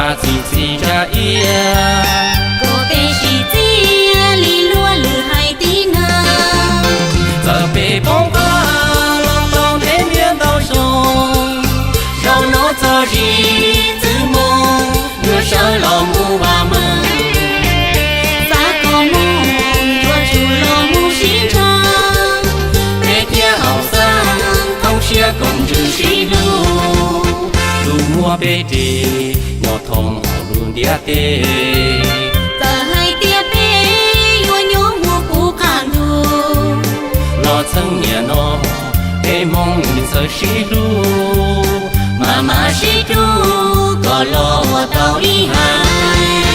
Txi txiv ntsa iab, koj peb sib txiaj li luag lwm hais tib neeg. Txawm peb poob qab los tau ntev niaj ntau xyoo, zaum no txog zim txwv moo, yuav sawv los mus vam meej. Xav kom Hmoob yuav tsum los mus sib ntsib, peb thiaj haum xeeb, thooj siab koom ntsws sib hlub, tus muab peb ris, nyob thooj hauv lub ntiaj teb. Txawm hais tias peb yuav nyob mus puv qab ntuj, los txheej niaj no, peb Hmoob txawj sib hlub, mas mas sib hlub kom los ua tau ib haiv.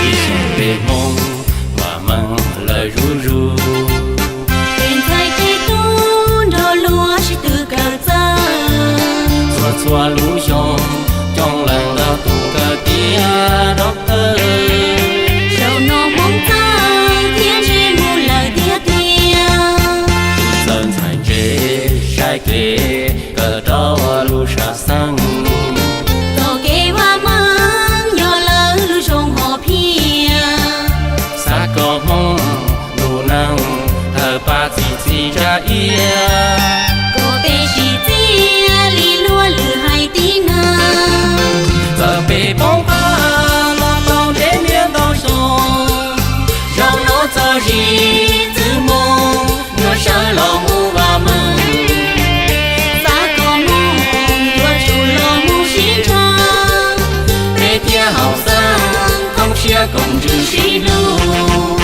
Ib xyoos peb Hmoob vam meej lawm zuj zus, peb ntxhais peb tub nrog luag sib tw kawm txawj. Txhua txhua lub xyoo coob leej ntau tus kawm tiav doctor. Zaum no Hmoob txawj thiab ntse mus lawm tiag tiag, txawj ntxhais ntse saib kev kawm rau lub sam xeeb. Txoj kev vam meej yog lawv lub zoo hom phiaj, xav kom Hmoob lub neej tawg pab txi txiv ntsa iab, koj peb sib txiaj li luag lwm hais tib neeg. Txawm peb poob qab los tau ntev niaj ntau xyoo, zaum no txog zim txwv moo, yuav sawv los mus vam meej. Xav kom Hmoob yuav tsum los mus sib ntsib, peb thiaj haum xeeb, thooj siab koom ntsws sib hlub,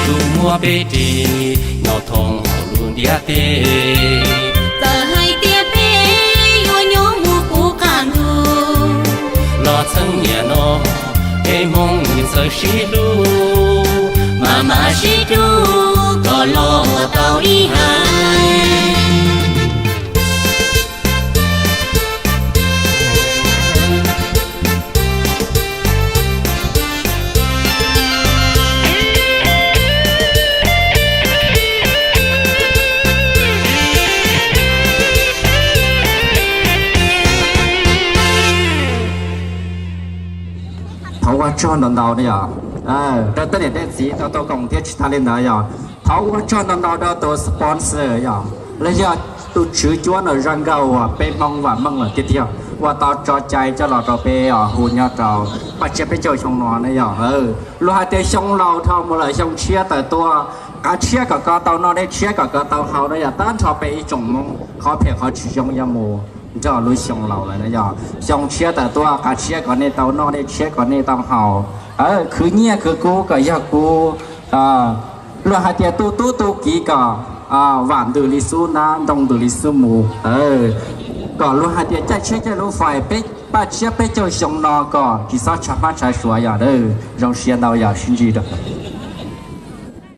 tus muab peb ris, nyob thooj hauv lub ntiaj teb. Txawm hais tias peb yuav nyob mus puv qab ntuj, los txheej niaj no, peb Hmoob txawj sib hlub, mas mas sib hlub kom los ua tau ib haiv. Thov ua tsaug ntau ntau na yog, rau tej niam tej txiv tau tuaj koom thiab tsis tas li ntawd yog, thov ua tsaug ntau ntau rau tus sponsor yog, los yog tus tswv cuab nram zaj nkauj uas peb Hmoob vam meej lawm tiag tiag uas tau tso cai coj los rau peb hu nyob rau paj tsiab peb caug xyoo no na yog. Luag hais tias xyoo laus dhau mus lawm xyoo tshiab tawm tuaj, qav tshiab kom koj tau noj dej tshiab kom koj tau haus na yog, tag nrho peb ib tsoom Hmoob qhov phem qhov tsis zoo yuav mus nrog lub xyoo laus lawm na yog. Xyoo tshiab tawm tuaj, qav tshiab kom nej tau noj dej tshiab kom nej tau haus, khwv nyiaj khwv kub kom yog kub, luag hais tias tu tub tu kiv kom vam ntws li xub nab, ntoo ntws li xub mus, kom luag hais tias caij tsheb caij lub fais peb paj tsiab peb caug xyoo no kom tsis txhob tshav hmab tshav suav yog. Zoo siab ntau yog sib ntsib rau